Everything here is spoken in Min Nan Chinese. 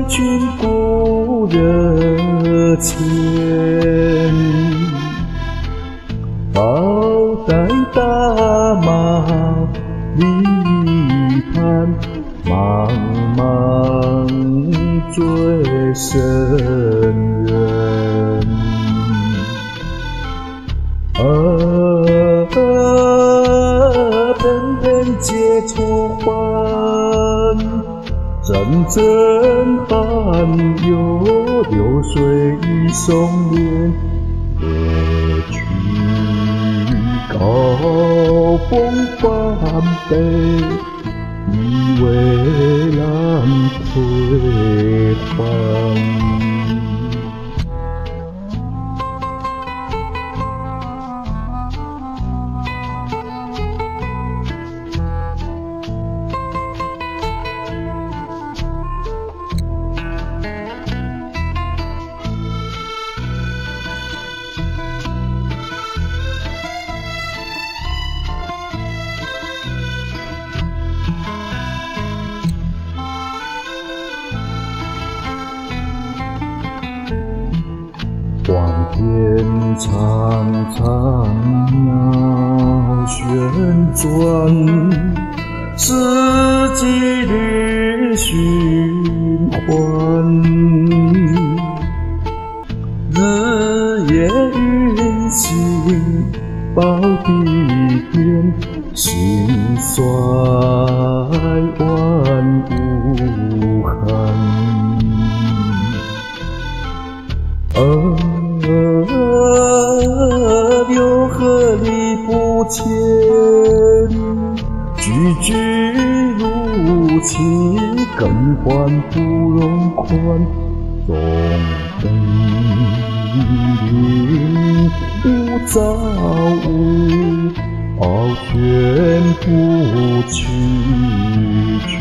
君故人前。好歹大马泥盘，茫茫追深渊。啊，偏偏结愁欢，阵阵寒有流水一松连。何去高风翻杯，以为浪退还。黄天苍苍鸟旋转，四季里循环。日夜运行报地天，兴衰万物寒。啊，六合理不迁，句句如期，更换不容宽。纵横无造物，傲卷不弃卷。